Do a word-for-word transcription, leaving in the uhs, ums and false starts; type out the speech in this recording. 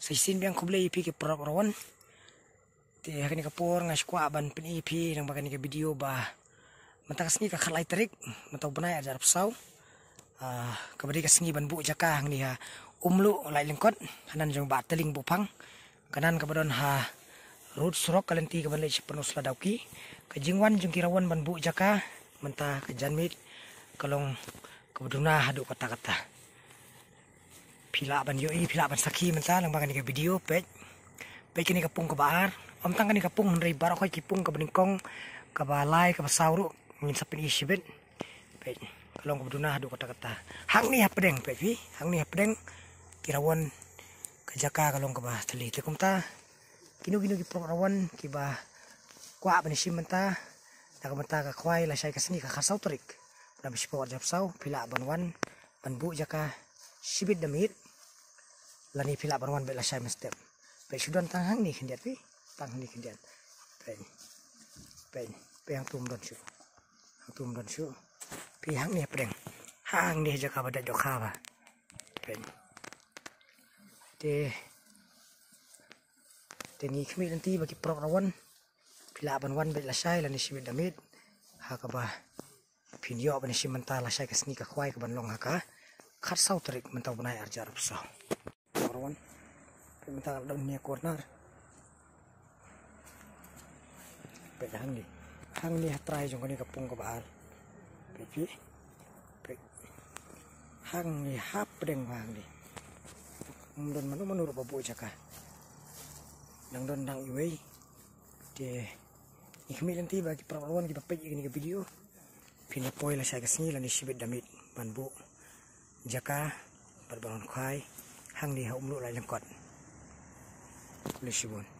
Sa shisien biang khublei ïa phi ki paralok rawan. Te ha kane ka por nga sngewkwah ban pyni ïa phi lyngba kane ka video ba mynta ka sngi ka khatlai tarik mynta u bnai arhajar arphew saw. Ah, kaba dei ka sngi ban buh jaka hangne ha Umluh Laitlyngkot, hanan jong Bah Tling Buphang. Kanan kaba don ha rud surok ka lynti kaban leit sha Pynusla Dawki. Ka jingwan jong ki rawan ban buh jaka mynta ka janmiet ka long kaba duna haduh katta katta. Phi lah ban ïohi, phi lah ban sakhi mynta lyngba kane ka video, peit. Peit kane ka pung kaba ar. Ym tang kane ka pung hynrei baroh khoit ki pung kaba nyngkong, kaba lai, kaba saw ruh ngin sa pyni shibit. Peit, ka long kaba duna haduh katta katta. Hangne hapdeng, peit phi, hangne hapdeng ki rawan ka jaka ka long kaba thylli. Te kumta kino kino ki paralok rawan kiba kwah ban ïashim mynta, da ka mynta ka khwai lashai ka sngi ka khatsaw tarik, da ba shipor arhajar arphew saw, phi lah ban wan ban buh jaka shibit da miet. Lane phi lah ban wan beit lashai mynstep. Peit shu don tang hangne khyndiat phi, tang hangne khyndiat. Peit, peit, peit hangto ym don shuh. Hangto ym don shuh. Peit hangne hapdeng. Hangne jaka ba dei dohkha ba. Peit. Te, te ngi khmih lynti ba ki paralok rawan phi lah ban wan beit lashai lane shibit da miet. Ha kaba phin ïoh ban ïashim mynta lashai ka sngi ka khwai kaban long ha ka khatsaw tarik mynta u bnai arhajar arphew saw. Rawan. Peit mynta ka don ne corner. Peit hangne. Hangne ha trai jong kane ka pung kaba ar. Peit phi. Peit. Hangne hapdeng ba hangne. Ym don mano mano ruh ba buh jaka. Dang don dang iwei. Te ngi khmih lynti ba ki paralok rawan kiba peit ïa kane ka video phin ïa poi lashai ka sngi lane shibit da miet ban buh jaka bad ban wan khwai hangne ha Umluh Laitlyngkot. Khublei shibun.